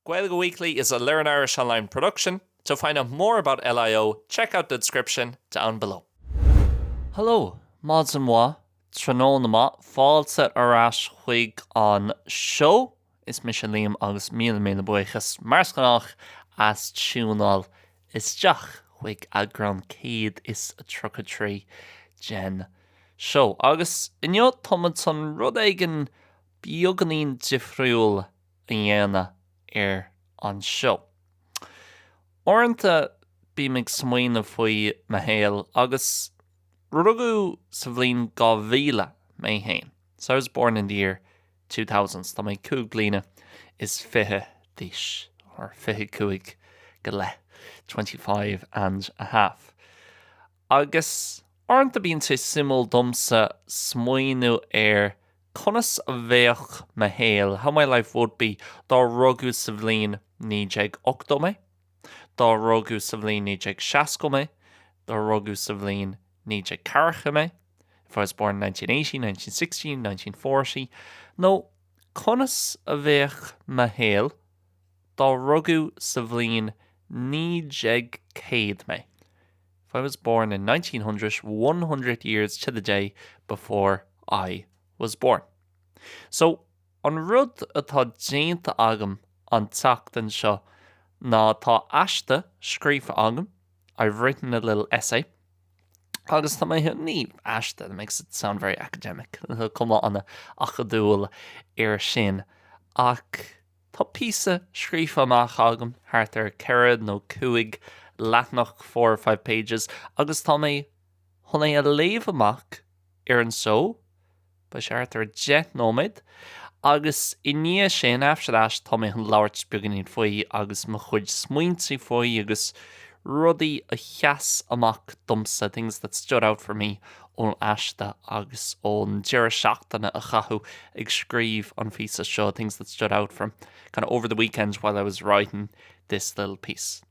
Gaeilge Weekly is a Learn Irish Online production. To find out more about LIO, check out the description down below. Hello, maidin mhaith, tráthnóna maith, fáilte ar ais chuig an seó. Is mise Liam agus míle míle buíochas mar is gnách as tiúnáil isteach chuig eagrán 133 den seó. Agus inniu táimid chun rud éigin beagáinín difriúil a dhéanamh ar an seó. Uaireanta bím ag smaoineamh faoi mo shaol agus rugadh sa bhliain 2000 mé féin, so I was born in the year 2000, tá mé cúig bliana is fiche d'aois, or 25 go leith, 25 and a half. Agus uaireanta bíonn sé suimiúil domsa smaoineamh ar conas a bheadh mo shaol, how my life would be, dá rugadh sa bhliain 1980 mé, dá rugadh sa bhliain 1960 mé, dá rugadh sa bhliain 1940 mé, if I was born in 1980, 1960, 1940, nó conas a bheadh mo shaol dá rugadh sa bhliain 1900 mé. If I was born in 1900, 100 years to the day before I was born. So, an rud atá déanta agam an tseachtain seo ná tá aiste scríofa agam, I've written a little essay, agus tá mé, ní aiste, that makes it sound very academic, tá cuma an-acadúil air sin, ach Tá píosa scríofa amach agam, thart ar ceithre nó cúig leathanach, four or five pages, agus tá mé chun é a léamh amach ar an seó, beidh sé thart ar 10 nóiméad, agus i ndiaidh sin, after that, tá mé chun labhairt beagáinín faoi agus mo chuid smaointe faoi agus rudaí a sheas amach domsa, things that stood out for me ón aiste agus ón deireadh seachtaine a chaitheamh ag scríobh an phíosa seo, things that stood out from kind of over the weekend while I was writing this little piece.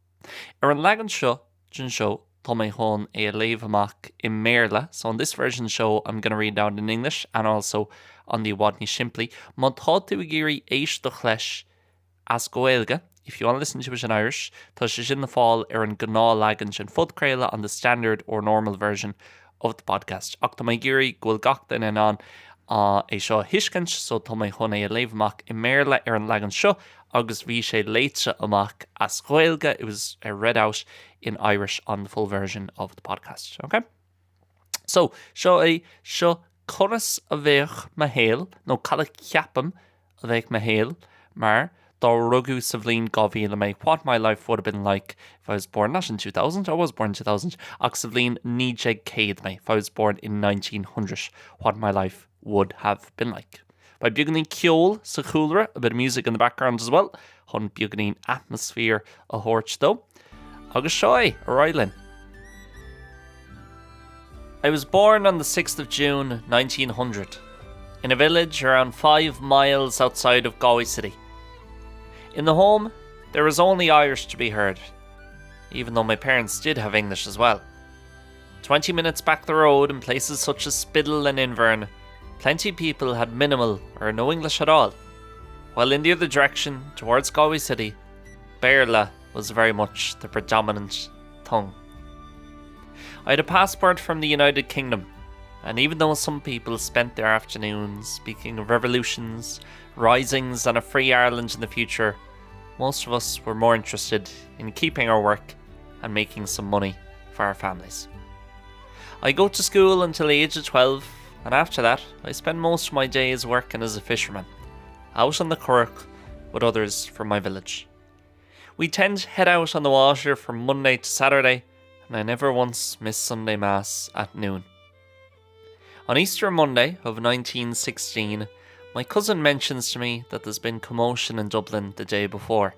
Ar an leagan seo den seó, tá mé chun é a léamh amach i mBéarla, so on this version show I'm gonna read it out in English and also on the i bhfad níos simplí. Má tá tú ag iarraidh éisteacht leis as Gaeilge, if you want to listen to it in Irish, tá sé sin le fáil ar an ngnáthleagan den phodchraoladh, on the standard or normal version of the podcast. Ach tá mé ag iarraidh go bhfuil gach duine in ann é seo a thuiscint, so tá mé chun é a léamh amach i mBéarla ar an leagan seo agus bhí sé léite amach as Gaeilge, it was read out in Irish on the full version of the podcast. Ok? So, seo é, seo conas a bheadh mo shaol, nó cad a cheapaim a bheadh mo shaol mar dá rugadh sa bhliain 2000 mé, what my life would have been like if I was born, not in 2000, I was born in 2000, ach sa bhliain 1900 mé, if I was born in 1900, what my life would have been like. Beidh beagáinín ceoil sa chúlra, a bit of music in the background as well, chun beagáinín atmaisféar a thabhairt dó. Agus seo é, ar aghaidh linn. I was born on the 6th of June 1900 in a village around 5 miles outside of Galway City. In the home, there was only Irish to be heard, even though my parents did have English as well. 20 minutes back the road in places such as Spiddal and Inverin, plenty of people had minimal or no English at all, while in the other direction, towards Galway City, Béarla was very much the predominant tongue. I had a passport from the United Kingdom, and even though some people spent their afternoons speaking of revolutions, risings and a free Ireland in the future, most of us were more interested in keeping our work and making some money for our families. I go to school until the age of 12, and after that I spend most of my days working as a fisherman, out on the Currach with others from my village. We tend to head out on the water from Monday to Saturday, and I never once miss Sunday Mass at noon. On Easter Monday of 1916, my cousin mentions to me that there's been commotion in Dublin the day before.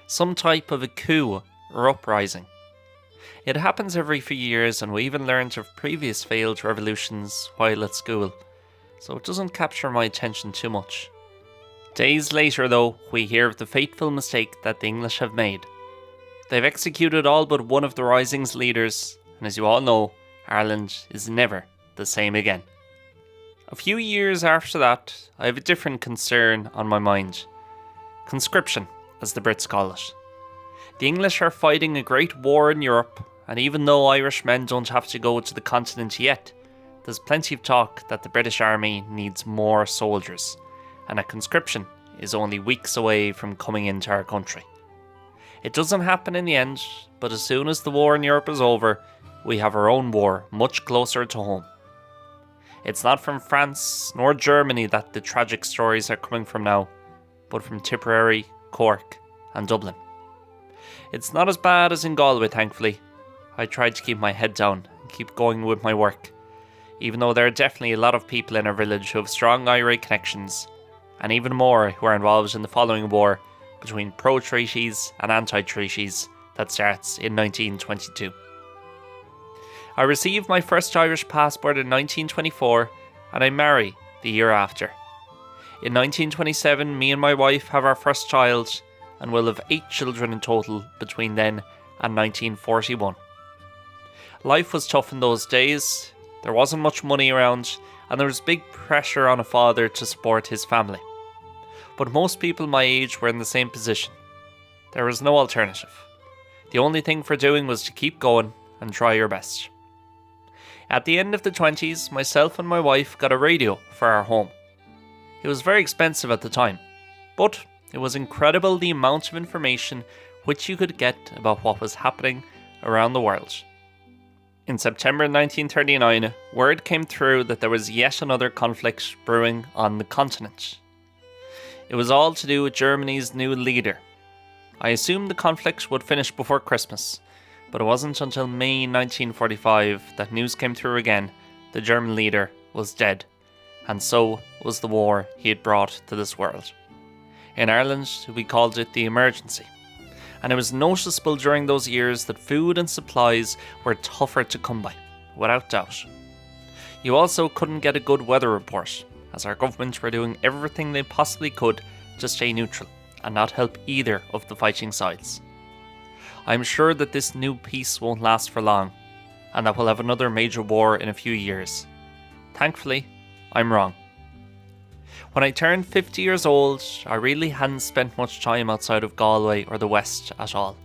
Some type of a coup or uprising. It happens every few years and we even learned of previous failed revolutions while at school, so it doesn't capture my attention too much. Days later, though, we hear of the fateful mistake that the English have made. They've executed all but one of the Rising's leaders, and as you all know, Ireland is never the same again. A few years after that, I have a different concern on my mind. Conscription. as the Brits call it. The English are fighting a great war in Europe, and even though Irish men don't have to go to the continent yet, there's plenty of talk that the British Army needs more soldiers, and a conscription is only weeks away from coming into our country. It doesn't happen in the end, but as soon as the war in Europe is over, we have our own war much closer to home. It's not from France nor Germany that the tragic stories are coming from now, but from Tipperary, Cork and Dublin. It's not as bad as in Galway, thankfully. I tried to keep my head down and keep going with my work, even though there are definitely a lot of people in our village who have strong IRA connections, and even more who are involved in the following war between pro-treaties and anti-treaties that starts in 1922. I received my first Irish passport in 1924 and I marry the year after. In 1927, me and my wife have our first child and will have eight children in total between then and 1941. Life was tough in those days, there wasn't much money around, and there was big pressure on a father to support his family. But most people my age were in the same position. There was no alternative. The only thing for doing was to keep going and try your best. At the end of the 20s, myself and my wife got a radio for our home. It was very expensive at the time, but it was incredible the amount of information which you could get about what was happening around the world. In September 1939, word came through that there was yet another conflict brewing on the continent. It was all to do with Germany's new leader. I assumed the conflict would finish before Christmas, but it wasn't until May 1945 that news came through again the German leader was dead, and so was the war he had brought to this world. In Ireland, we called it the emergency. And it was noticeable during those years that food and supplies were tougher to come by, without doubt. You also couldn't get a good weather report, as our government were doing everything they possibly could to stay neutral and not help either of the fighting sides. I'm sure that this new peace won't last for long, and that we'll have another major war in a few years. Thankfully, I'm wrong. When I turned 50 years old, I really hadn't spent much time outside of Galway or the West at all.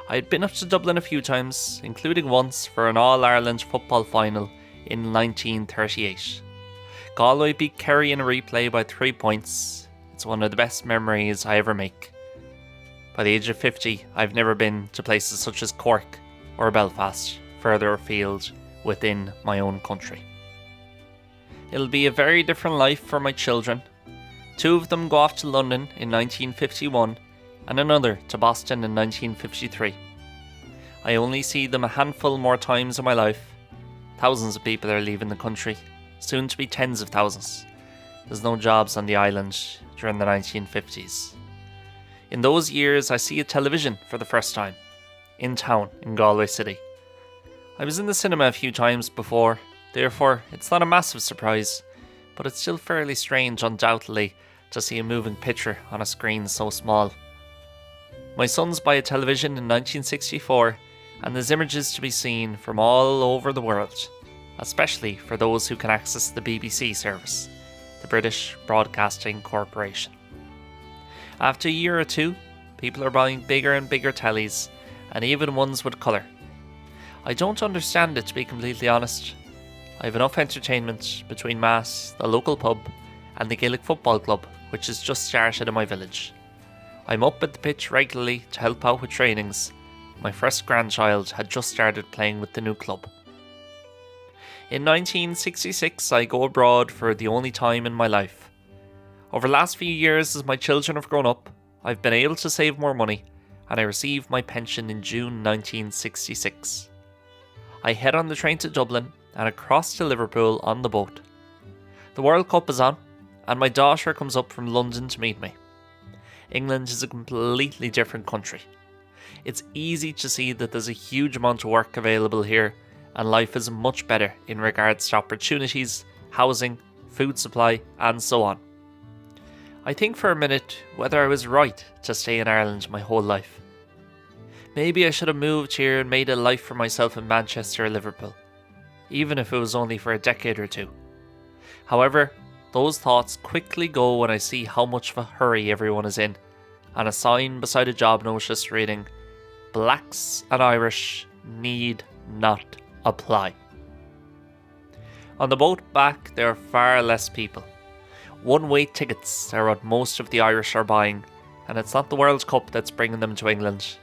I had been up to Dublin a few times, including once for an All-Ireland football final in 1938. Galway beat Kerry in a replay by three points. It's one of the best memories I ever make. By the age of 50, I've never been to places such as Cork or Belfast, further afield within my own country. It'll be a very different life for my children. Two of them go off to London in 1951 and another to Boston in 1953. I only see them a handful more times in my life. Thousands of people are leaving the country, soon to be tens of thousands. There's no jobs on the island during the 1950s. In those years, I see a television for the first time, in town in Galway City. I was in the cinema a few times before, therefore it's not a massive surprise, but it's still fairly strange undoubtedly to see a moving picture on a screen so small. My sons buy a television in 1964 and there's images to be seen from all over the world, especially for those who can access the BBC service, the British Broadcasting Corporation. After a year or two, people are buying bigger and bigger tellies and even ones with colour. I don't understand it to be completely honest. I have enough entertainment between Mass, the local pub, and the Gaelic Football Club, which has just started in my village. I'm up at the pitch regularly to help out with trainings. My first grandchild had just started playing with the new club. In 1966, I go abroad for the only time in my life. Over the last few years, as my children have grown up, I've been able to save more money, and I received my pension in June 1966. I head on the train to Dublin and across to Liverpool on the boat. The World Cup is on, and my daughter comes up from London to meet me. England is a completely different country. It's easy to see that there's a huge amount of work available here, and life is much better in regards to opportunities, housing, food supply, and so on. I think for a minute whether I was right to stay in Ireland my whole life. Maybe I should have moved here and made a life for myself in Manchester or Liverpool, even if it was only for a decade or two. However, those thoughts quickly go when I see how much of a hurry everyone is in, And a sign beside a job notice reading, Blacks and Irish need not apply. On the boat back there are far less people. One-way tickets are what most of the Irish are buying, and it's not the World Cup that's bringing them to England.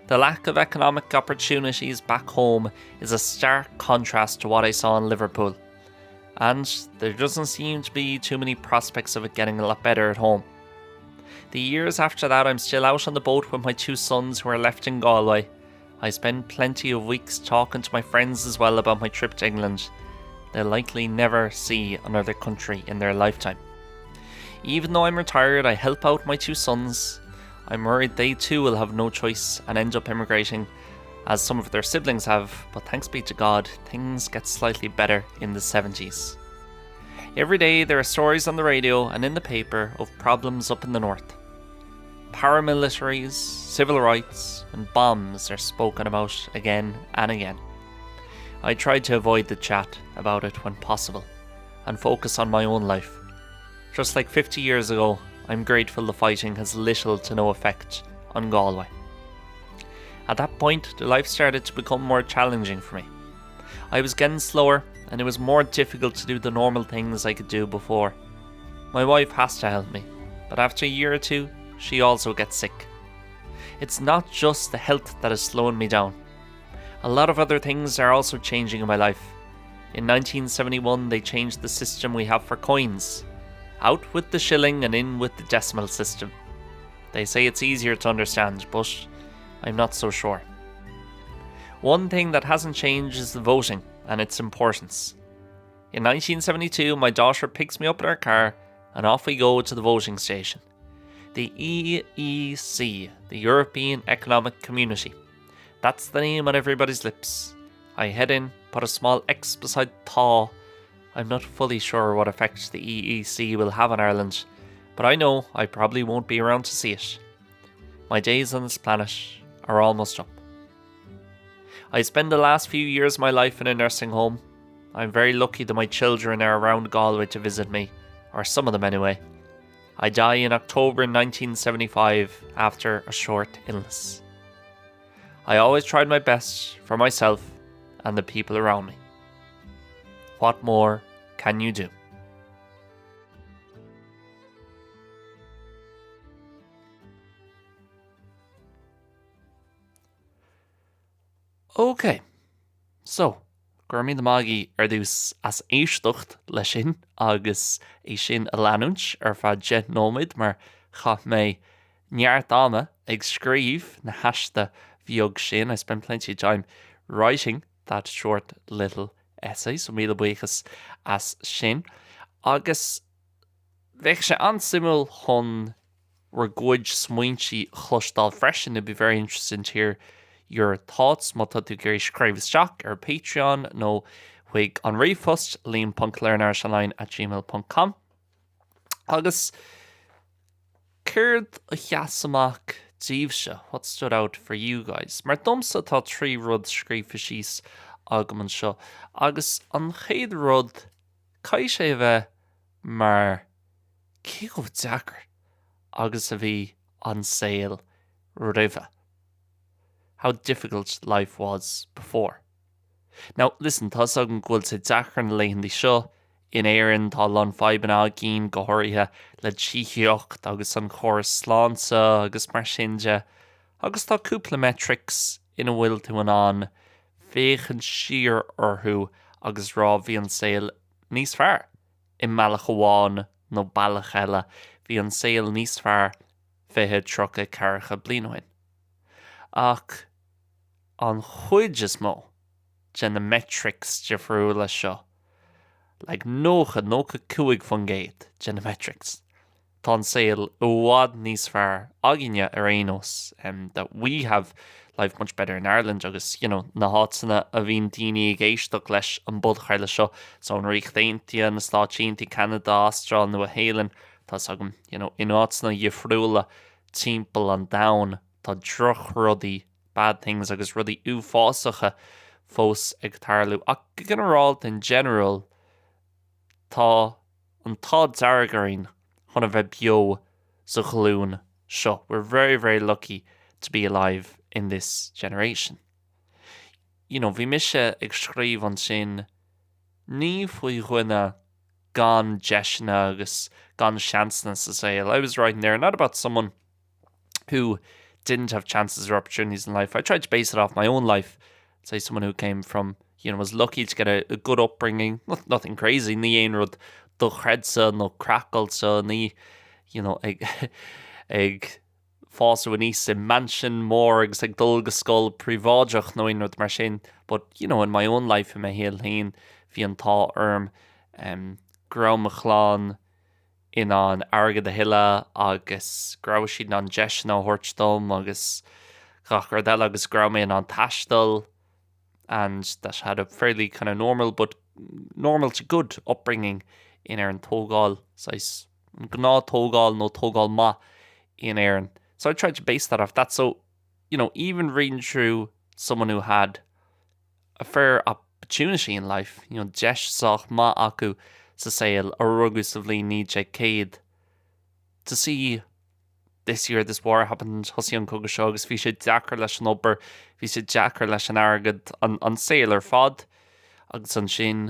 The lack of economic opportunities back home is a stark contrast to what I saw in Liverpool. And there doesn't seem to be too many prospects of it getting a lot better at home. The years after that I'm still out on the boat with my two sons who are left in Galway. I spend plenty of weeks talking to my friends as well about my trip to England. They'll likely never see another country in their lifetime. Even though I'm retired, I help out my two sons. I'm worried they too will have no choice and end up immigrating, as some of their siblings have, but thanks be to God, things get slightly better in the 70s. Every day there are stories on the radio and in the paper of problems up in the north. Paramilitaries, civil rights, and bombs are spoken about again and again. I tried to avoid the chat about it when possible and focus on my own life. Just like 50 years ago, I'm grateful the fighting has little to no effect on Galway. At that point, the life started to become more challenging for me. I was getting slower and it was more difficult to do the normal things I could do before. My wife has to help me, but after a year or two, she also gets sick. It's not just the health that is slowing me down. A lot of other things are also changing in my life. In 1971 they changed the system we have for coins. Out with the shilling and in with the decimal system. They say it's easier to understand, but I'm not so sure. One thing that hasn't changed is the voting and its importance. In 1972 my daughter picks me up in her car and off we go to the voting station. The EEC, the European Economic Community. That's the name on everybody's lips. I head in, put a small X beside Tá. I'm not fully sure what effect the EEC will have on Ireland, but I know I probably won't be around to see it. My days on this planet are almost up. I spend the last few years of my life in a nursing home. I'm very lucky that my children are around Galway to visit me, or some of them anyway. I die in October 1975 after a short illness. I always tried my best for myself and the people around me. What more can you do? Ok, so, go raibh míle maith agaibh ar dtús as éisteacht leis sin agus é sin a leanúint ar feadh 10 nóiméad mar chaith mé neart ama ag scríobh na haiste bheag sin, I spent plenty of time writing that short little essay, so míle buíochas as sin. Agus bheadh sé an-suimiúil chun bhur gcuid smaointe a chloisteáil freisin, it'd be very interesting to hear your thoughts má tá tú ag iarraidh scríobh isteach ar Patreon nó chuig an ríomhphost liam.learnirishonline at gmail ponc com. Agus céard a sheas amach daoibhse, what stood out for you guys? Mar domsa tá 3 rud scríofa síos agam anseo agus an chéad rud caithfidh sé a bheith mar cé chomh deacair agus a bhí an saol roimhe, how difficult life was before. Now, listen, tá 'fhios agam go bhfuil sé deacair na laethanta seo, in Éirinn tá a lán fadhbanna againn, go háirithe le tithíocht agus an córas sláinte agus mar sin de, agus tá cúpla metrics ina bhfuil tú in ann féachaint siar orthu agus rá bhí an saol níos fearr. I mbealach amháin nó bealach eile, bhí an saol níos fearr 20, 30, 40 bliain ó shin. Ach an chuid is mó de na metrics difriúla seo, like 90, 95% de na metrics, tá an saol i bhfad níos fearr againne ar aon nós, that we have life much better in Ireland agus you know na háiteanna a bhíonn daoine ag éisteacht leis an bpodchraoladh seo, so an Ríocht Aontaithe, na Stáit Aontaithe, Ceanada, Astráil, Nua Shéalainn, tá 'fhios agam, you know in áiteanna dhifriúla timpeall an domhain tá drochrudaí, bad things agus rudaí uafásacha fós ag tarlú ach go ginearálta in general tá an t-ádh dearg orainn chun a bheith beo sa ghlúin. seo. We're very, very lucky to be alive in this generation. You know, bhí mise ag scríobh ansin ní faoi dhuine gan deiseanna agus gan seansanna sa saol. I was writing there not about someone who didn't have chances or opportunities in life. I tried to base it off my own life. Say someone who came from, you know, was lucky to get a, a good upbringing, not, nothing crazy, ní aon rud dochreidte nó craiceáilte ní, you know, ag, ag fás aníos i mansion mór agus ag dul go scoil príobháideach nó aon rud mar sin, but you know, in my own life i mo shaol féin bhí an t-ádh orm um, go raibh mo chlann in ann airgead a thuilleamh agus go raibh siad in ann deiseanna a thabhairt dom agus gach rud eile agus go raibh mé in ann taisteal and that had a fairly kind of normal but normal to good upbringing in Éirinn tógáil saghas an gnáth-tógáil nó tógáil maith in Éirinn. So I tried to base that off that. So, you know, even reading through someone who had a fair opportunity in life, you know, deis sách maith acu sa saol a rugadh sa bhliain 1900, to see this year this war happened, thosaigh an cogadh seo agus bhí sé deacair leis an obair, bhí sé deacair leis an airgead, an, an saol ar fad, agus ansin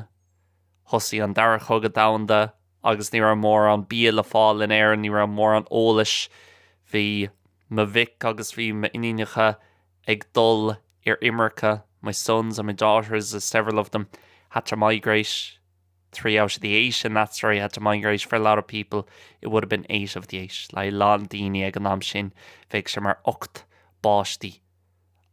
thosaigh an dara cogadh domhanda agus ní raibh mórán bia le fáil in Éirinn, ní raibh mórán eolais, bhí mo mhic agus bhí m'iníonacha ag dul ar imirce, my sons and my daughters, as several of them had to migrate, 3 out of the 8 in that story had to migrate, for a lot of people it would have been 8 of the 8, le a lán daoine ag an am sin bheadh sé mar 8 bpáistí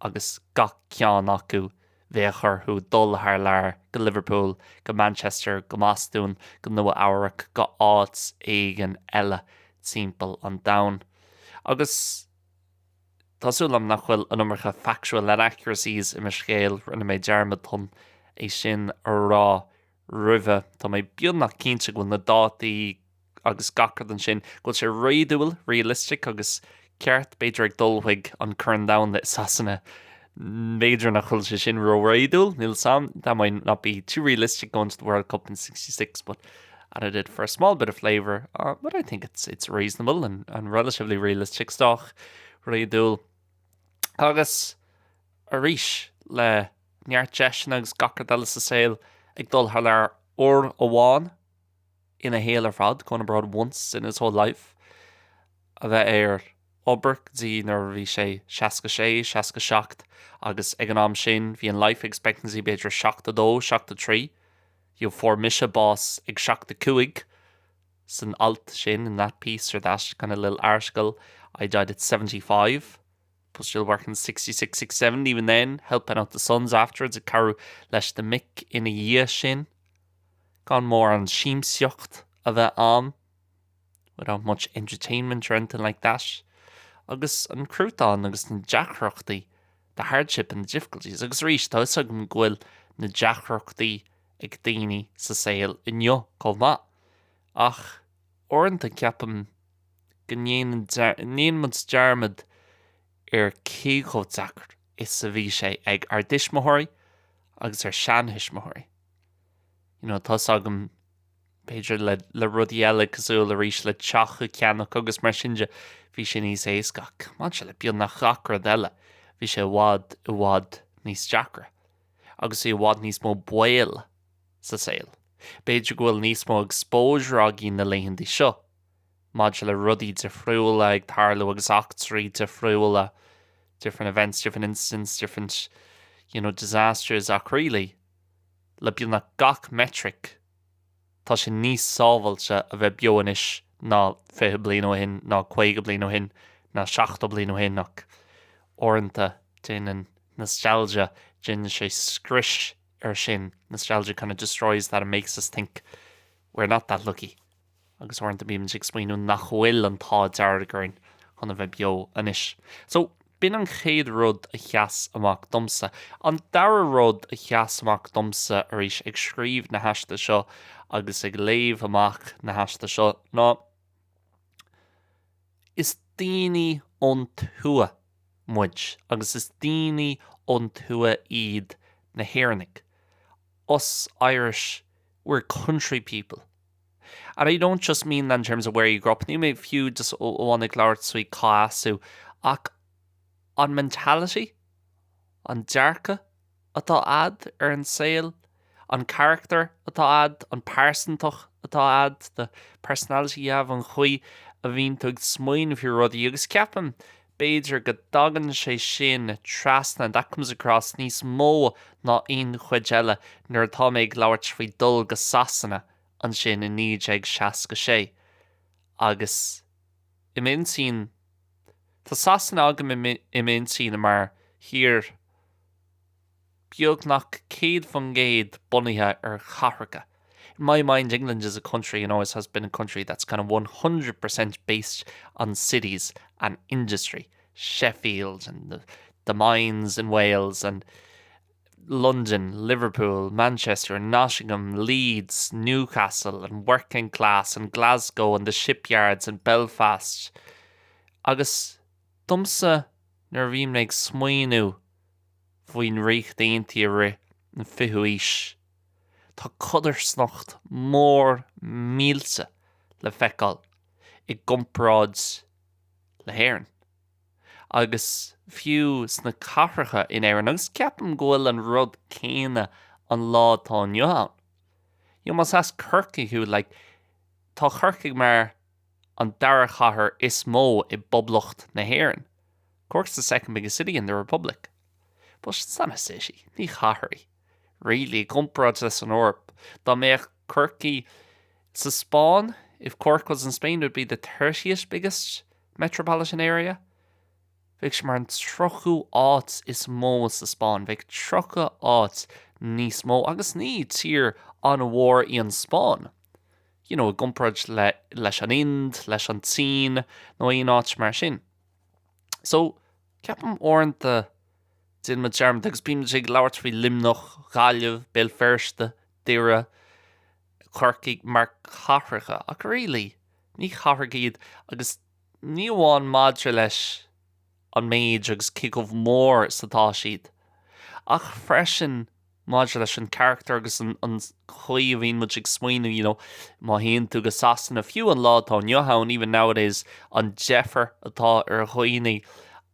agus gach ceann acu bheadh orthu dul thar lear, go Liverpool, go Manchester, go mBostún, go Nua Eabhrac, go áit éigin eile timpeall an domhain. Agus. Tá súil agam nach bhfuil an iomarca factual inaccuracies i mo scéal, rinne mé dearmad chun é sin a rá roimhe. Tá mé beagnach cinnte go bhfuil na dátaí agus gach rud ansin, go bhfuil sé réadúil, realistic, agus ceart, b'fhéidir ag dul chuig an Corn Domhanda i Sasana, b'fhéidir nach bhfuil sé sin ró-réadúil, níl 's a'm, that might not be too realistic going to the World Cup in 66 but added it for a small bit of flavour, uh, but I think it's, it's reasonable and, and relatively realistic sách réadúil. Agus arís le neart deiseanna agus gach rud eile sa saol ag dul thar lear uair amháin ina shaol ar fad, going abroad once in his whole life, a bheith ar obair go dtí nuair a bhí sé 66, 67 agus ag an am sin bhí an life expectancy b'fhéidir 72, 73. You fuair mise bás ag 75 san alt sin, in that piece or that kind of little article, I died at 75 but still working 66, 67 even then, helping out the sons afterwards, ag cabhrú leis na mic ina dhiaidh sin, gan mórán siamsaíocht a bheith ann, without much entertainment or anything like that, agus an cruatan agus na deacrachtaí, the hardship and the difficulties, agus arís, tá fhios agam go bhfuil na deacrachtaí ag daoine sa saol inniu chomh maith, ach uaireanta ceapaim go ndéanann muid dearmad ar cé chomh deacair is a bhí sé ag ár dtuismitheoirí agus ár seantuismitheoirí. You know, tá fhios agam b'fhéidir le, le rudaí eile cosúil arís le teach a cheannach agus mar sin de, bhí sé níos éasca ach maidir le beagnach gach rud eile, bhí sé i bhfad, i bhfad níos deacra. Agus bhí i bhfad níos mó baol sa saol. B'fhéidir go bhfuil níos mó exposure againn na laethanta seo maidir le rudaí difriúla ag tarlú agus eachtraí difriúla, different events, different incidents, different, you know, disasters ach really, le beagnach gach metric, tá sé níos sábháilte a bheith beo anois ná 20 bliain ó shin, ná 50 bliain ó shin, ná 70 bliain ó shin ach uaireanta déanann nostalgia, déanann sé scrios ar sin, nostalgia kind of destroys that and makes us think we're not that lucky. agus uaireanta bímid ag smaoineamh nach bhfuil an t-ádh dearg orainn chun a bheith beo anois. So, b'in an chéad rud a sheas amach domsa. An dara rud a sheas amach domsa arís ag scríobh na haiste seo agus ag léamh amach na haiste seo ná is daoine ón tuath muid agus is daoine ón tuath iad na hÉireannaigh. Us Irish, we're country people. And I don't just mean that in terms of where you grew up, níl mé fiú just amháin ag labhairt faoi cá as thú, ach an mentality, an dearcadh atá a'd ar an saol, an carachtar atá a'd, an pearsantacht atá a'd, the personality you have, an chaoi a bhíonn tú ag smaoineamh faoi rudaí agus ceapaim b'fhéidir go dtagann sé sin trasna, that comes across, níos mó ná aon chuid eile nuair atá mé ag labhairt faoi dul go Sasana ansin i 1966 agus i m'intinn, tá Sasana agam i m'intinn mar thír beagnach 100% bunaithe ar chathracha. In my mind England is a country and always has been a country that's kind of 100% based on cities and industry. Sheffield and the, the mines in Wales and London, Liverpool, Manchester, Nottingham, Leeds, Newcastle and working class and Glasgow and the shipyards and Belfast. Agus domsa nuair a bhím ag smaoineamh faoin Ríocht Aontaithe i rith an 20ú aois. Tá codarsnacht mór millteach le feiceáil i gcomparáid le hÉirinn. Agus fiú sna cathracha in Éirinn, agus ceapaim go bhfuil an rud céanna an lá atá inniu ann. You know, más as Corcaigh thú, like, tá Corcaigh mar an dara chathair is mó i bPoblacht na hÉireann. Cork's the second biggest city in the Republic. But it's not a city, ní chathair í. Really, i gcomparáid leis an Eoraip, dá mbeadh Corcaigh sa Spáinn, if Cork was in Spain, it would be the 30th biggest metropolitan area. Bheadh sé mar an 30ú áit is mó sa Spáinn, bheadh 30 áit níos mó, agus ní tír an-mhór í an Spáinn. You know, i gcomparáid le, leis an Ind, leis an tSín, nó aon áit mar sin. So, ceapaim uaireanta déanann muid dearmad agus bíonn muid ag labhairt faoi Luimneach, Gaillimh, Béal Feirste, Doire, Corcaigh mar cathracha ach really ní cathracha iad agus ní amháin maidir leis an méid agus cé chomh mór is atá siad ach freisin maidir leis an charachtar agus an chaoi a bhíonn muid ag smaoineamh, you know, má théann tú go Sasana, fiú an lá atá inniu ann, even nowadays, an deifir atá ar dhaoine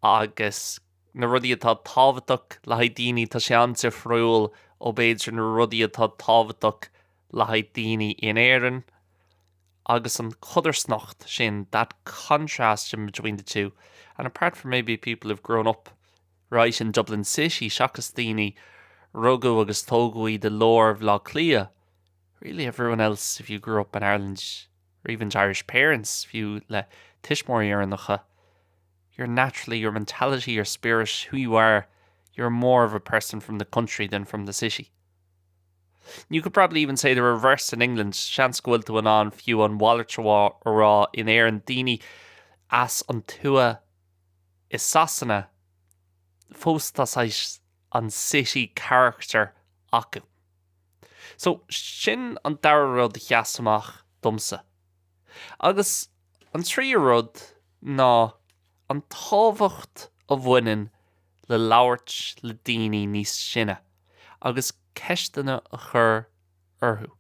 agus na rudaí atá tábhachtach le haghaidh daoine, tá sé an-difriúil ó b'fhéidir na rudaí atá tábhachtach le haghaidh daoine in Éirinn agus an chodarsnacht sin, that contrast in between the two, and apart from maybe people who've grown up right in Dublin City seachas daoine rugadh agus tógadh iad i lár Bhaile Átha Cliath, really everyone else if you grew up in Ireland or even to Irish parents, fiú le tuismitheoirí Éireannacha, you're naturally, your mentality, your spirit, who you are, you're more of a person from the country than from the city. You could probably even say the reverse in England, seans go bhfuil tú in ann fiú an mhalairt a rá in Éirinn, daoine as an tuath i Sasana fós tá saghas an city character acu. So, sin an dara rud a sheas amach domsa. Agus an tríú rud ná an tábhacht a bhaineann le labhairt le daoine níos sine agus ceisteanna a chur orthu.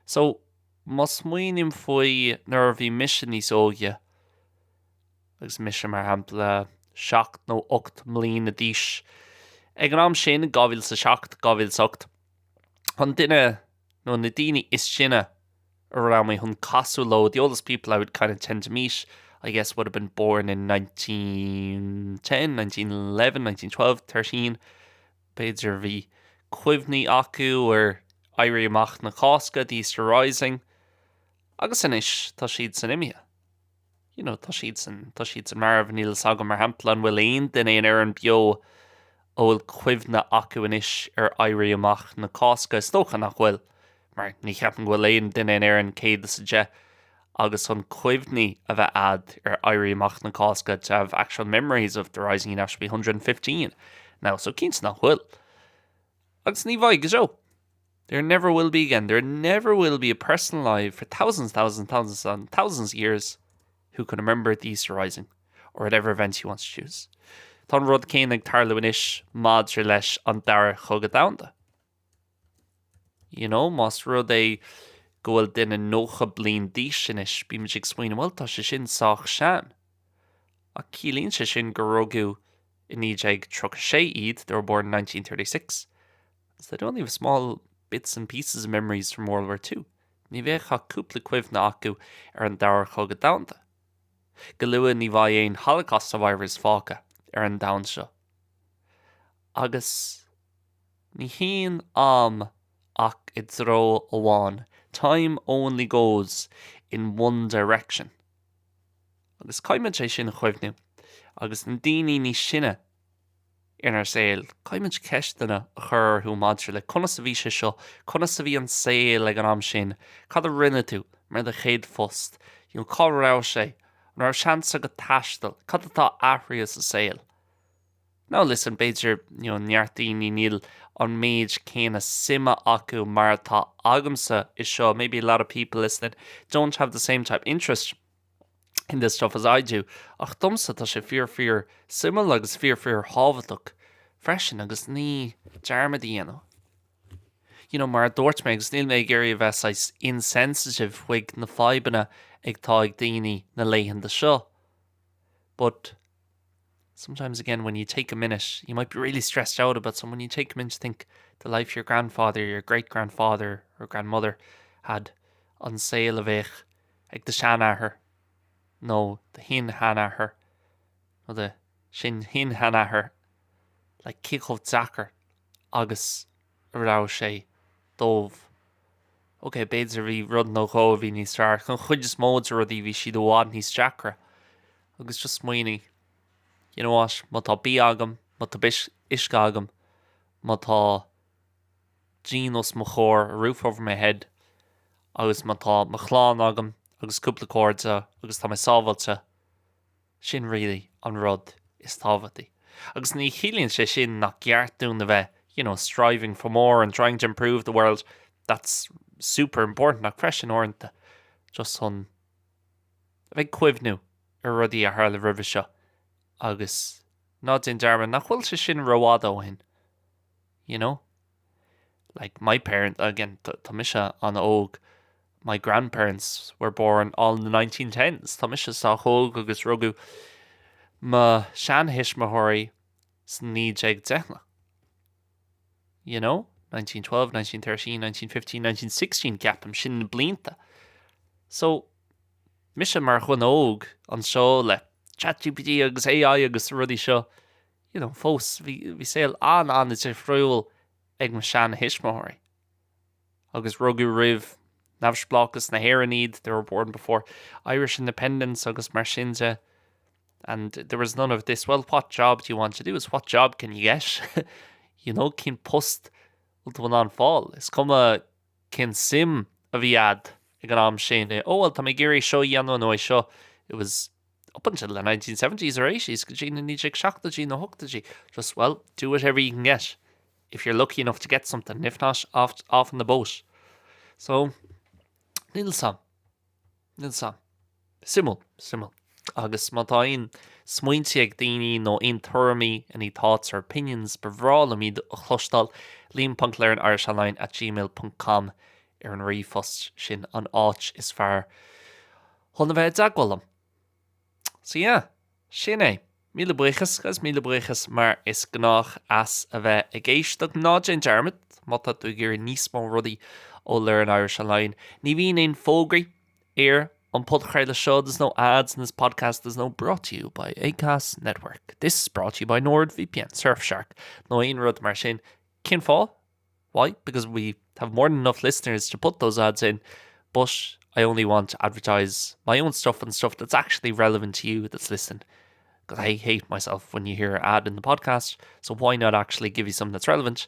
So, má smaoiním faoi nuair a bhí mise níos óige, agus mise, mar shampla, 7 nó 8 mbliana d'aois ag an am sin, 2007, 2008, an duine nó na daoine is sine a raibh mé chun casadh leo, the oldest people I would kind of tend to meet, I guess, would have been born in 1910, 1911, 1912, 13, b'fhéidir bhí cuimhní acu ar Éirí Amach na Cásca, the Easter Rising, agus anois tá siadsan imithe. You know, tá siadsan, tá siadsan marbh, níl fhios agam, mar shampla, an bhfuil aon duine in Éirinn beo a bhfuil cuimhne acu anois ar Éirí Amach na Cásca? Is dócha nach bhfuil, mar ní cheapaim go bhfuil aon duine in Éirinn 110 agus chun cuimhní a bheith a'd ar Éirí Amach na Cásca, to have actual memories of the Rising, you'd have to be 115 now, so cinnte nach bhfuil. Agus ní bheidh go deo. There never will be again, there never will be a person alive for thousands, thousands, thousands and thousands of years who can remember the Easter Rising or whatever event you want to choose. Tá an rud céanna ag tarlú anois maidir leis an Dara Cogadh Domhanda. You know, más rud é go bhfuil duine 90 bliain d'aois anois, bímid ag smaoineamh, bhuel, tá sé sin sách sean. Ach ciallaíonn sé sin gur rugadh i 1936 iad, they were born in 1936, so they'd only have small bits and pieces of memories from World War II. Ní bheadh ach cúpla cuimhne acu ar an Dara Cogadh Domhanda. Go luath ní bheidh aon Holocaust survivors fágtha ar an domhan seo. Agus ní théann am ach i dtreo amháin, time only goes in one direction. Agus caithfimid é sin a chuimhniú. Agus na daoine níos sine inár saol, caithfimid ceisteanna a chur orthu maidir le conas a bhí sé seo, conas a bhí an saol ag an am sin, cad a rinne tú mar do chéad phost, you know, cá raibh sé, an raibh seans agat taisteal, cad atá athraithe sa saol. Now listen, b'fhéidir, you know, neart daoine níl an méid céanna suime acu mar atá agamsa i seo, maybe a lot of people listening don't have the same type interest in this stuff as I do, ach domsa tá sé fíor fíor suimiúil agus fíor fíor thábhachtach freisin agus ní dearmad a dhéanamh. You know, mar a dúirt mé agus níl mé ag iarraidh a bheith saghas insensitive chuig na fadhbanna atá ag daoine na laethanta seo, but sometimes again when you take a minute, you might be really stressed out about someone, you take a minute to think the life your grandfather, your great-grandfather or grandmother had, an saol a bheadh ag do sheanathair nó do shin-sheanathair nó do shin-shin-sheanathair, like cé chomh deacair agus a raibh sé dóibh. Ok, b'fhéidir bhí rud nó dhó a bhí níos fearr, ach an chuid is mó de rudaí bhí siad i bhfad níos deacra. Agus just smaoinigh, you know what, má tá bia agam, má tá uisce agam, má tá díon os mo chomhair, a roof over my head, agus má tá mo chlann agam agus cúpla cairde agus tá mé sábháilte, sin really an rud is tábhachtaí. Agus ní chiallaíonn sé sin nach ceart dúinn a bheith, you know, striving for more and trying to improve the world, that's super important ach freisin uaireanta just chun a bheith ag cuimhniú ar rudaí a tharla roimhe seo agus ná déan dearmad nach bhfuil sé sin rófhada ó shin, you know? Like my parent, again, tá mise an-óg, my grandparents were born all in the 1910s, tá mise sách óg agus rugadh mo sheantuismitheoirí sna 1910na. You know? 1912, 1913, 1915, 1916 ceapaim, sin na blianta. So, mise mar dhuine óg anseo le ChatGPT agus AI agus rudaí seo, you know, fós, bhí, bhí saol an-an-difriúil ag mo sheantuismitheoirí. Agus rugadh roimh neamhspleáchas na hÉireann iad, they were born before Irish independence agus mar sin de. And there was none of this, well, what job do you want to do? Is what job can you get? you know, cén post bhfuil tú in ann fáil? Is cuma cén suim a bhí a'd ag an am sin, oh well, tá mé ag iarraidh seo a dhéanamh nó é seo. It was up until the 1970s or 80s, go dtí na 1970idí nó 80idí. Just, well, do whatever you can get. If you're lucky enough to get something, if not, off, off in the boat. So, níl 's a'm. Níl 's a'm. Suimiúil, suimiúil. Agus má tá aon smaointe ag daoine nó aon tuairimí, any thoughts or opinions, ba bhreá liom iad a chloisteáil, liam.learnirishonline at gmail ponc com ar an ríomhphost, sin an áit is fearr chun a bheith i dteagmháil liom. So yeah, sin é. Míle buíochas agus míle buíochas mar is gnách as a bheith ag éisteacht. Ná déan dearmad, má tá tú ag iarraidh níos mó rudaí ó Learn Irish Online, ní bhíonn aon fógraí ar an podchraoladh seo, there's no ads in this podcast, there's no brought to you by Acast Network, this is brought to you by NordVPN, Surfshark, nó aon rud mar sin. Cén fáth? Why? Because we have more than enough listeners to put those ads in, but I only want to advertise my own stuff and stuff that's actually relevant to you that's listening. Because I hate myself when you hear an ad in the podcast, so why not actually give you something that's relevant?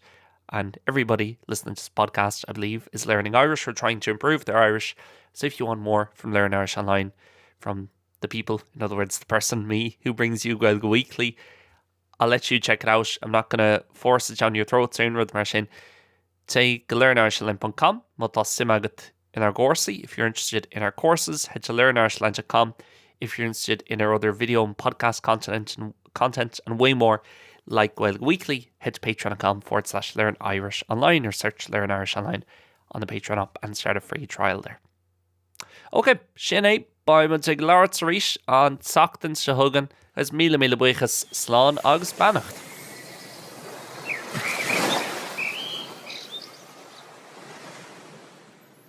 And everybody listening to this podcast, I believe, is learning Irish or trying to improve their Irish. So if you want more from Learn Irish Online, from the people, in other words, the person, me, who brings you Gaeilge Weekly, I'll let you check it out, I'm not gonna force it down your throat aon rud mar sin. Téigh go learnirishonline.com má tá suim agat inár gcúrsaí, if you're interested in our courses, head to learnirishonline.com if you're interested in our other video and podcast content and, content and way more like Gaeilge Weekly, head to patreon.com forward slash learn Irish online or search Learn Irish Online. on the Patreon app and start a free trial there. Ok, sin é, beidh muid ag labhairt arís an tseachtain seo chugainn, agus míle míle buíochas, slán agus beannacht.